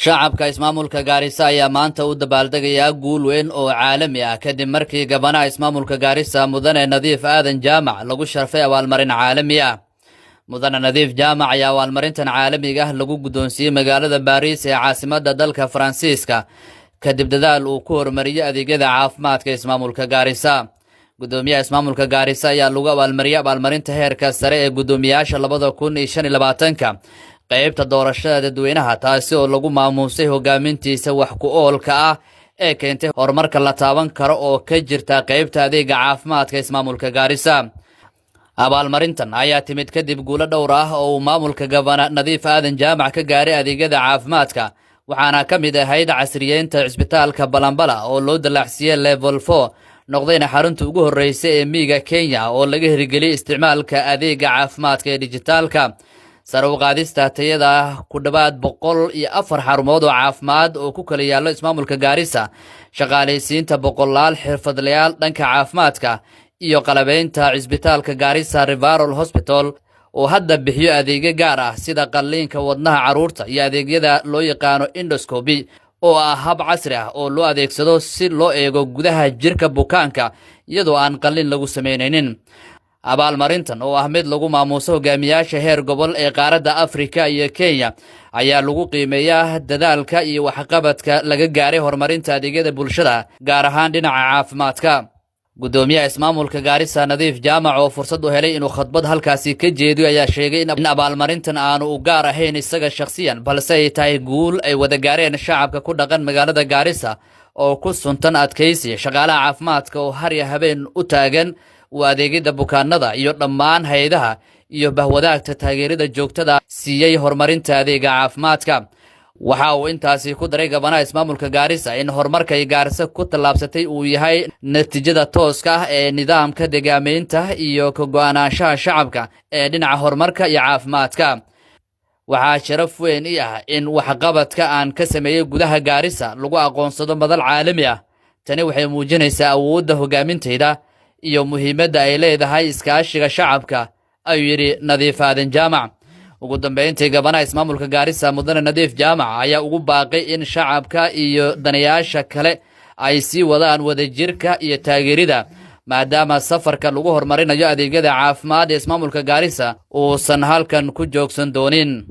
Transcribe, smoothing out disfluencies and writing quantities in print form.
Shacabka ismaamulka Gaarisa ayaa maanta u dabaaldegayaa guul weyn oo caalami ah, kadib markii gabanaha ismaamulka Gaarisa, Mudane Nadiif Aadan Jaamac, lagu sharfay abaalmarin caalami ah. Mudane Nadiif Jaamac ayaa abaalmarintan caalamiga ah lagu guddoonsiiyey magaalada Baariis ee caasimadda dalka Faransiiska, kadib dadaal uu ku horumariyey adeegyada caafimaadka ismaamulka Gaarisa. Guddoomiyaha ismaamulka Gaarisa ayaa lagu abaalmariyey abaalmarinta heerka sare ee guddoomiyaasha 2025-ka, qeybta doorashada dadweynaha, taasi oo lagu maamuusay hogaamintiisa wax ku oolka ah ee keentay horumarka la taaban karo oo ka jirta qeybta adeega caafimaadka ismaamulka Gaarisa. Abaalmarintan ayaa timid kadib guulo dhowr ah oo uu maamulka gabana Nadiif Aadan Jaamac ka gaaray adeegyada caafimaadka, waxaana ka mid ahayd casriyeynta cisbitaalka Balambala oo loo dalaacsiiyey level 4, noqdayna xarunta ugu horreysay ee miiga Kenya oo laga hirgeliyey isticmaalka adeega caafimaadka ee dijitaalka, sare u qaadista tayada ku dhowaad 104 xarumood oo caafimaad oo ku kala yaallo ismaamulka Gaarisa, shaqaalaysiinta boqolaal xirfadlayaal dhanka caafimaadka iyo qalabeynta cisbitaalka Gaarisa Referral Hospital oo hadda bixiyo adeegyo gaar ah sida qalliinka wadnaha carruurta iyo adeegyada loo yaqaano endoscopy, oo ah hab casri ah oo loo adeegsado si loo eego gudaha jirka bukaanka iyadoo aan qalliin lagu samaynaynin. Abaalmarintan oo ah mid lagu maamuuso hogaamiyaasha heer gobol ee qaaradda Afrika iyo Kenya ayaa lagu qiimeeyaa dadaalka iyo waxqabadka laga gaaray horumarinta adeegyada bulshada, gaar ahaan dhinaca caafimaadka. Guddoomiyaha ismaamulka Gaarisa Nadiif Jaamac oo fursad u helay inuu khadbad halkaasi ka jeediyo ayaa sheegay in abaalmarintan aanu u gaar ahayn isaga shakhsiyan, balse ay tahay guul ay wada gaareen shacabka ku dhaqan magaalada Gaarisa oo ku suntan adkaysi, shaqaalaha caafimaadka oo har iyo habeen u taagan u adeegyada bukaanada, iyo dhammaan hay-adaha iyo bahwadaagta taageerada joogtada siiyey horumarinta adeega caafimaadka. Waxa uu intaasi ku daray gabanaha ismaamulka Gaarisa in horumarkay Gaarisa ku tallaabsatay uu yahay natiijada tooska ah ee nidaamka deegaameynta iyo ka go'aanaanshaha shacabka ee dhinaca horumarka iyo caafimaadka. "Waxaa sharaf weyn ii ah in waxqabadka aan ka sameeyey gudaha Gaarisa lagu aqoonsado madal caalami ah. Tani waxay muujinaysaa awoodda hogaamintayda iyo muhiimadda ay leedahay iskaashiga shacabka," ayuu yidhi Nadiif Aadan Jaamac. Ugu dambeyntii, gabanaha ismaamulka Gaarisa Mudane Nadiif Jaamac ayaa ugu baaqay in shacabka iyo danayaasha kale ay sii wadaan wadajirka iyo taageerida, maadaama safarka lagu horumarinayo adeegyada caafimaad ee ismaamulka Gaarisa uusan halkan ku joogsan doonin.